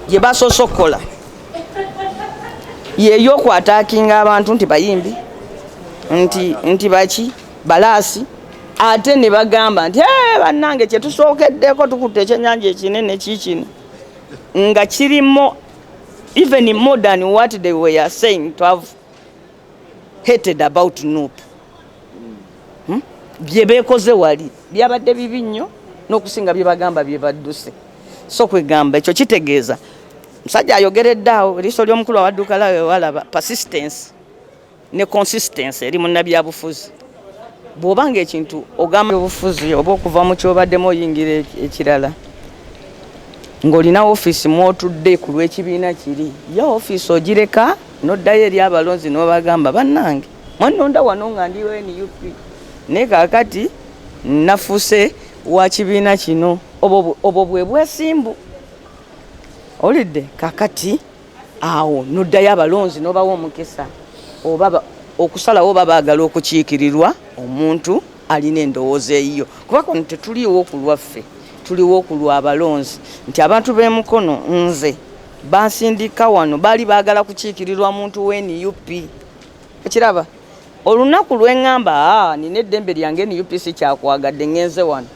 Gye basoose okukola yeyo okwatakinga abantu nti bayimbi, nti baki balaasi, ate ne bagamba nti bannange kyetusookeddeko tukutte ekyennyanja ekinene kiikino, nga kirimo even more than what they were saying to have hated about NUP. Bye beekoze wali byabadde bibi nnyo n'okusinga bye bagamba bye badduse. So kwegamba ekyo kitegeeza musajja ayogeredde awo eriiso ly'omukulu awadduka lawe walaba persistence ne consistency eri munnabyabufuzi. Bw'oba ng'ekintu ogamba obufuzi oba okuva mu kyobaddemu oyingira ekirala, ng'olina ofiisi mw'otudde ku lw'ekibiina kiri, ye ofiisi ogireka n'oddayo eri abalonzi n'obagamba, bannange mwannonda wano nga ndi NUP, naye kaakati nafuuse wa kibiina kino. Obwo bwe bwesimbu olidde. Kakati awo n'oddayo abalonzi n'obawa omukisa oba okusalawo oba baagala okukiikirirwa omuntu alina endowooza eyiyo, kuba kuno tetuliiwo ku lwaffe, tuliwo ku lwa abalonzi, nti abantu b'e Mukono nze bansindika wano baali baagala kukiikirirwa muntu wa NUP. Ekiraba olunaku lweŋŋamba nina eddembe lyange, NUP si kyakwagadde, ŋŋenze wano,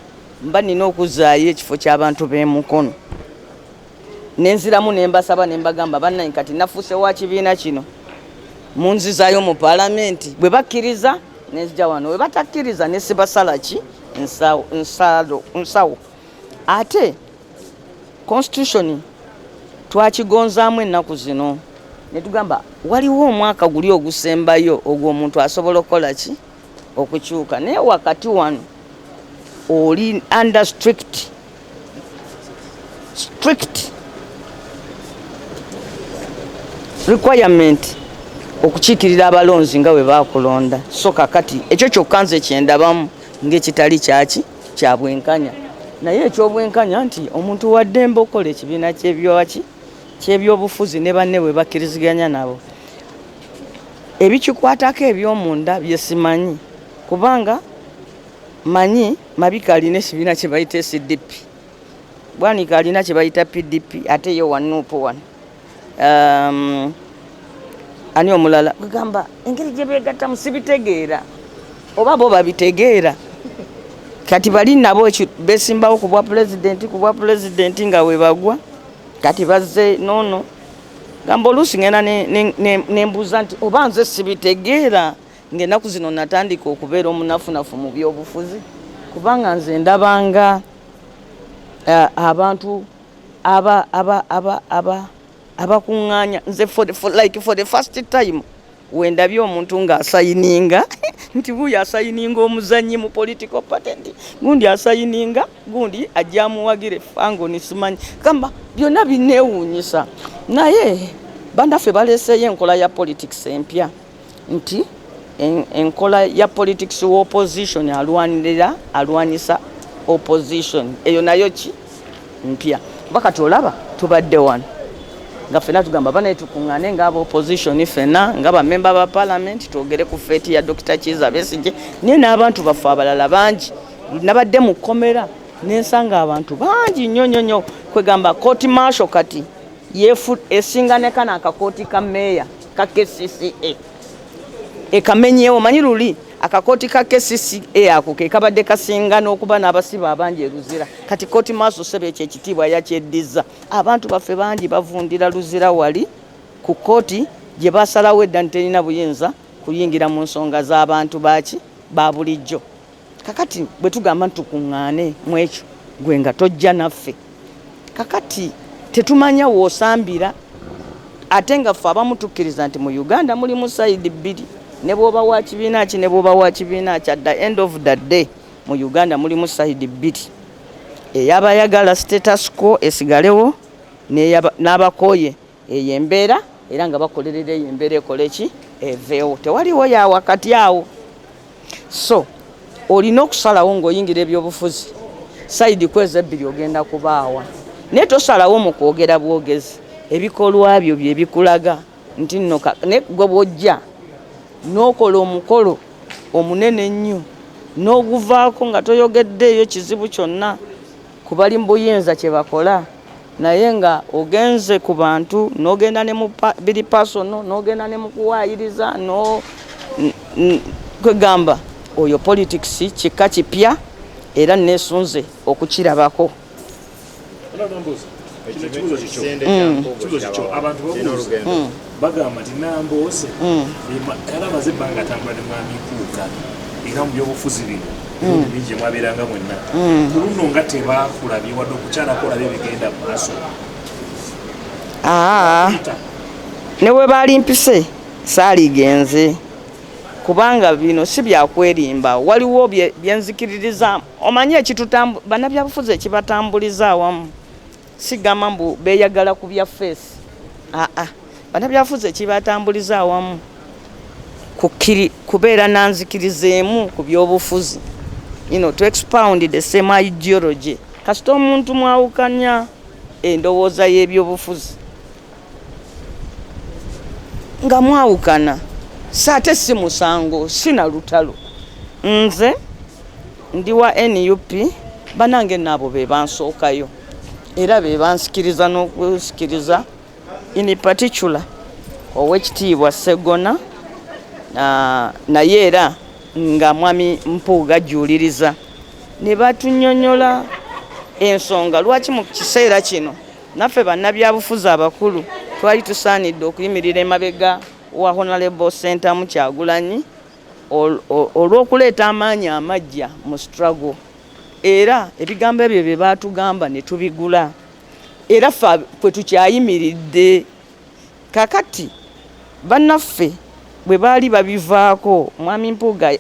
mba nina okuzzaayo ekifo ky'abantu b'e Mukono, nenziramu nembasaba nembagamba, bannange kati nafuuse wa kibiina kino, munzizaayo mu paalamenti. Bwe bakkiriza nenzija wano, bwe batakkiriza nesibasala ki nsawo. Ate constitution twakigonzaamu ennaku zino ne tugamba waliwo omwaka guli ogusembayo ogwo omuntu asobola okukola ki, okukyuka, naye wakati wano oli under strict requirement okukiikirira abalonzi nga bwe bakulonda. So kakati ekyo kyokka nze kyendabamu ng'ekitali kyaki kya bwenkanya, naye ekyobwenkanya nti omuntu waddembe okukola ekibiina kyebyaki kyebyobufuzi ne banne bwe bakkiriziganya nabo. Ebikikwatako ebyomunda byesimanyi, kubanga manyi Mabika alina ekibiina kye bayita SDP, Bwanika alina kye bayita PDP, ate ye wa NUP wano ani omulala? Kugamba engeri gye beegattamu sibitegeera, oba bo babitegeera. Kati bali nabo besimbawo ku bwa pulezidenti, ku bwa pulezidenti nga we bagwa, kati bazze noono. Gamba oluusi ngenda nembuuza nti oba nze sibitegeera, ng'ennaku zino natandika okubeera omunafunafu mu byobufuzi, kubanga nze ndabanga abantu aba aba aba aba abakuŋŋaanya. Nze like for the first time wendabye omuntu ng'asayininga nti gundi asayininga omuzannyi mu political party, nti gundi asayininga gundi ajja amuwagire fango nisimanyi. Gamba byonna bineewuunyisa, naye bannaffe baleeseeyo enkola ya politics empya, nti enkola ya politics wa opposition alwanirira alwanyisa opposition. Eyo nayo ki mpya, kuba kati olaba tubadde wano nga ffena tugamba banaye tukuŋŋaane ng'aba opposition, ffena nga bamemba ba parliament, twogere ku fate ya Dr. Kiiza Besigye, naye n'abantu baffe abalala bangi. Nabadde mu kkomera nensanga abantu bangi nnyo nnyo nnyo. Kwegamba court martial kati yefu esinga ne kano akakooti ka meeya ka KCCA ekamenyeewo. Manyi luli akakooti ka KCCA ako ke kabadde kasinga n'okuba n'abasibe abangi e Luzira. Kati court martial sebe ekyo ekitiibwa yakyeddiza. Abantu baffe bangi bavundira Luzira wali ku kooti gye basalawo edda nti terina buyinza kuyingira mu nsonga z'abantu baki ba bulijjo. Kakati bwe tugamba nti tukuŋŋaane mu ekyo, gwe nga tojja naffe, kakati tetumanya woosambira. Ate nga ffe abamu tukkiriza nti mu Uganda mulimu side bbiri, ne bw'oba wa kibiina ki, ne bw'oba wa kibiina ki, at the end of the day mu Uganda mulimu side bbiri, ey'abayagala status quo esigalewo n'abakooye eyo embeera, era nga bakolerera eyo embeera ekole ki, eveewo. Tewaliwo ya wakati awo. So olina okusalawo ng'oyingira ebyobufuzi, side kwezi ebbiri ogenda kubaawa, naye tosalawo mu kwogera bwogezi. Ebikolwa byo bye bikulaga nti nno naye gwe bw'ojja n'okola omukolo omunene ennyo n'oguvaako nga toyogeddeeyo kizibu kyonna ku bali mu buyinza kye bakola. Naye nga ogenze ku bantu, n'ogenda ne mu biri personal, n'ogenda ne mu kuwaayiriza, no kwegamba oyo politics kika kipya, era neesunze okukirabako. Kino kibuuzo kikyo. Kibuuzo kikyo. Abantu babuuza, bagamba nti Nambooze era amaze ebbanga atambula ne Mwami Mpuuga, era mu byobufuzi bino ebintu bingi mwabeeranga mwenna. Ku luno nga tebakulabye wadde okukyalako olabye ebigenda mu maaso. Aa, ne bwe baalimpise saaligenze, kubanga bino si byakwerimba. Waliwo byenzikiririza. Omanyi bannabyabufuzi ekibatambuliza awamu, sigamba mbu beeyagala ku bya face. Aa, bannabyabufuzi ekibatambuliza awamu kubeera nanzikiriza emu ku byobufuzi, to expound the same ideology. Kasita omuntu mwawukanya endowooza y'ebyobufuzi, nga mwawukana, si ate si musango, si na lutalo. Nze ndi wa NUP, banange naabo be bansookayo era be bansikiriza n'okusikiriza, in particular Owekitiibwa Segona, naye era nga Mwami Mpuuga ajjuuliriza ne batunyonyola ensonga lwaki mu kiseera kino naffe bannabyabufuzi abakulu twali tusaanidde okuyimirira emabega wa Honorable Sentamu Kyagulanyi olw'okuleeta amaanyi amaggya mu struggle. Era ebigambo ebyo bye baatugamba ne tubigula, era ffe kwe tukyayimiridde. Kakati bannaffe bwe baali babivaako, Mwami Mpuuga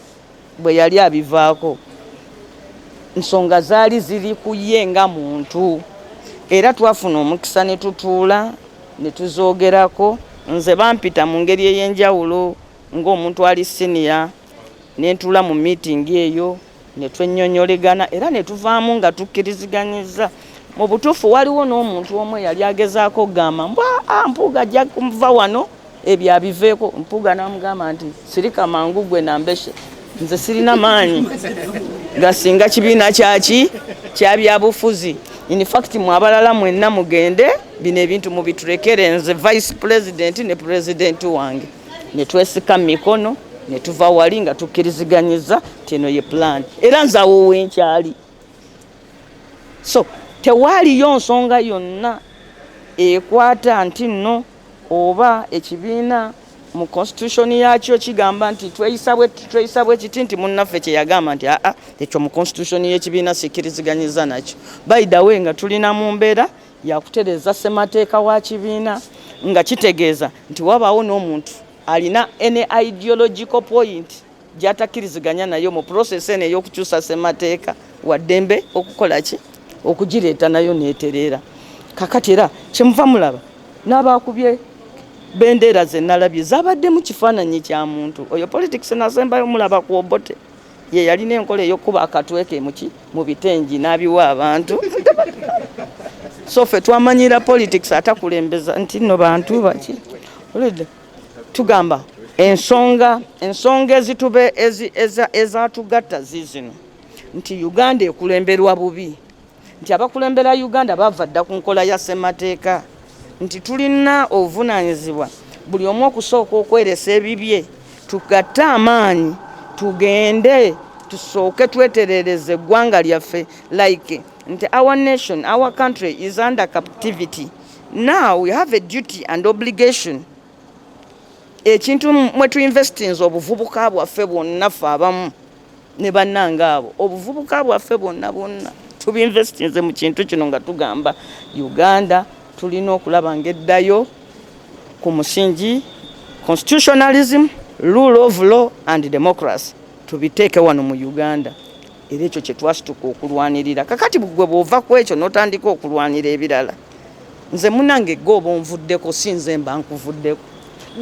bwe yali abivaako, nsonga zaali ziri ku ye nga muntu, era twafuna omukisa ne tutuula ne tuzoogerako. Nze bampita mu ngeri ey'enjawulo ng'omuntu ali senior, ne ntuula mu meeting eyo ne twennyonnyolegana, era ne tuvaamu nga tukkiriziganyiza. Mu butuufu waliwo n'omuntu omu eyali agezaako okugamba mbu aa, Mpuuga ajja kuva wano ebyo abiveeko. Mpuuga n'amugamba nti sirika mangu gwe nambeshe, nze sirina maanyi gasinga kibiina kyaki kya byabufuzi. In fact mwe abalala mwenna mugende, bino ebintu mubiturekere nze vice president ne president wange. Ne twesika mu mikono ne tuva wali nga tukkiriziganyiza nti eno ye plan, era nze awo wenkyali. So tewaaliyo nsonga yonna ekwata nti nno oba ekibiina mu constitution yakyo kigamba nti tweyisa bwe kiti, nti munnaffe kye yagamba nti aa, ekyo mu constitution y'ekibiina sikkiriziganyiza nakyo. By the way, nga tulina mu mbeera yakutereeza ssemateeka wa kibiina, nga kitegeeza nti wabaawo n'omuntu alina any ideological point gy'atakkiriziganya nayo mu process eno ey'okukyusa ssemateeka, waddembe okukola ki? Okugireeta nayo neetereera. Kakati era kyemuva mulaba n'abaakubye bendeera ze nalabye zabaddemu kifaananyi kya muntu oyo. Politics nasembayo mulaba ku Obote, ye yalina enkola ey'okukuba akatweke muki mu bitengi n'abiwa abantu. So ffe twamanyira politics atakulembeza nti nno bantu baki. Olidde tugamba ensonga ezitube ezatugatta zizino, nti Uganda ekulemberwa bubi, nti abakulembera Uganda bava dda ku nkola ya ssemateeka, nti tulina obuvunaanyizibwa buli omu okusooka okweresa ebibye, tugatte amaanyi tugende tusooke tweterereze eggwanga lyaffe, like nti our nation, our country is under captivity. Now we have a duty and obligation. Ekintu mwe tuinvestinze obuvubuka bwaffe bwonna, ffe abamu ne bannange abo, obuvubuka bwaffe bwonna bwonna tubiinvestinze mu kintu kino, nga tugamba Uganda tulina okulaba ng'eddayo ku musingi constitutionalism, rule of law and democracy, tubiteeke wano mu Uganda. Era ekyo kye twasituka okulwanirira. Kakati gwe bw'ova ku ekyo n'otandika okulwanira ebirala, nze munange gwe oba onvuddeko, si nze mba nkuvuddeko.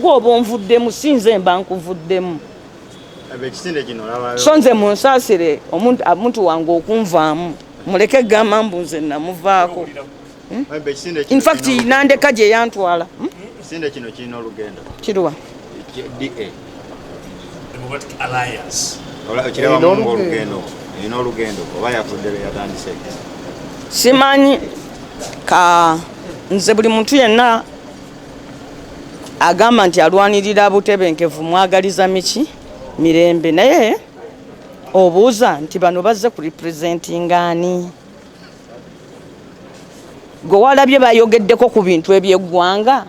Gwe oba onvuddemu, si nze mba nkuvuddemu. Ekisinde kino olabayo? So nze munsaasire, omuntu wange okunvaamu muleke gamba mbu nze namuvaako. Ekisinde kino In fact nandeka gye yantwala. Ekisinde kino kirina olugendo. Kiruwa? DA. Democratic Alliance. Okirabamu olugendo, erina olugendo oba yafudde lwe yatandise? Simanyi. Ka nze buli muntu yenna agamba nti alwanirira butebenkevu mwagaliza miki mirembe, naye obuuza nti bano bazze ku representinga ani? Gwe walabye bayogeddeko ku bintu ebyeggwanga?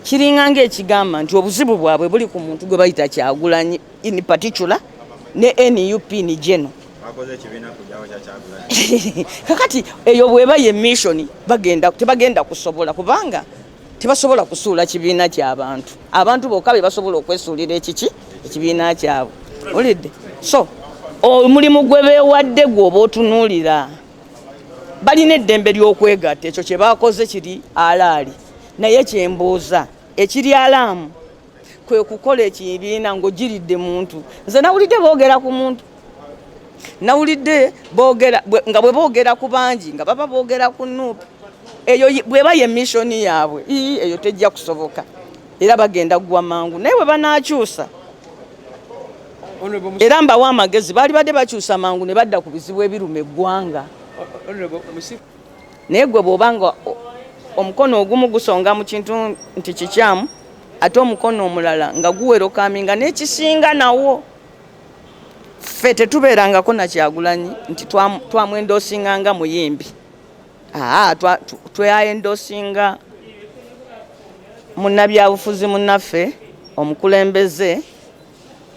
Kiringa ngaekigamba nti obuzibu bwabwe buli ku muntu gwe bayita Kyagulanyi in particular ne NUP ni geno. Bakoze ekibiina kujjawo kya Kyagulanyi. Kakati eyo bweba ye mission, bagenda tebagenda kusobola, kubanga tebasobola kusuula kibiina ky'abantu. Abantu bokka be basobola okwesuulira ekiki ekibiina kyabwe, olidde. So omulimu gwe beewadde gwe oba otunuulira, balina eddembe ly'okwegatta. Ekyo kye bakoze kiri alaali, naye kyembuuza ekiri alaamu kwe kukola ekibiina ng'ogiridde muntu. Nze nawulidde boogera ku muntu, nawulidde boogera nga bwe boogera ku bangi nga baba boogera ku NUP. Eyo bweba ye mission yaabwe, ii, eyo tejja kusoboka era bagenda kugwa mangu. Naye bwe banaakyusa, Honorable era mbawa amagezi, baali badde bakyusa mangu ne badda ku bizibu ebiruma eggwanga. Honorable Musifu. Naye gwe bw'oba nga omukono ogumu gusonga mu kintu nti kikyamu, ate omukono omulala nga guwerokaminga n'ekisinga nawo, ffe tetubeerangako na Kyagulanyi nti twamwendoosinga nga muyimbi. Aa, twayendoosinga munnabyabufuzi munnaffe, omukulembeze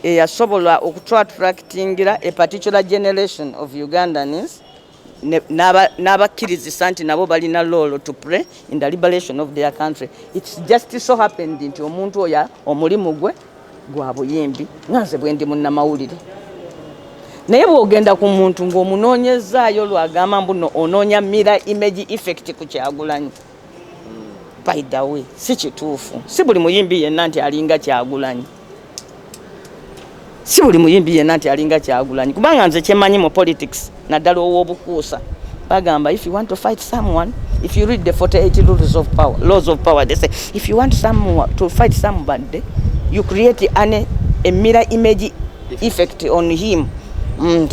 eyasobola okutwattractingira a particular generation of Ugandans n'abakkirizisa nti nabo balina role to play in the liberation of their country. It's just so happened nti omuntu oyo omulimu gwe gwa buyimbi, nga nze bwe ndi munnamawulire. Naye bw'ogenda ku muntu ng'omunoonyezaayo lwagamba mbu no onoonya mirror image effect ku Kyagulanyi, by the way, si kituufu. Si buli muyimbi yenna nti alinga Kyagulanyi, si buli muyimbi yenna nti alinga Kyagulanyi, kubanga nze kyemanyi mu politics, naddala ow'obukuusa, bagamba if you want to fight someone, if you read the 48 rules of power, laws of power, they say if you want someone to fight somebody, you create a mirror image effect on him.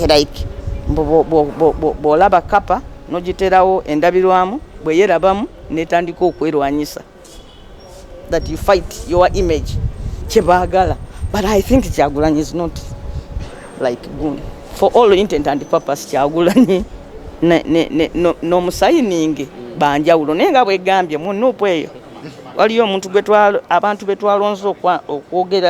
Like bw'olaba kapa n'ogiterawo endabirwamu, bwe yeerabamu netandika okwerwanyisa, that you fight your image kyebaagala. But I think Kyagulanyi is not like gun. For all intent and purpose, Kyagulanyi n'omusayiningi banjawulo. Naye nga bwegambye mu NUP eyo waliyo omuntu gwe abantu betwalonze okwogera.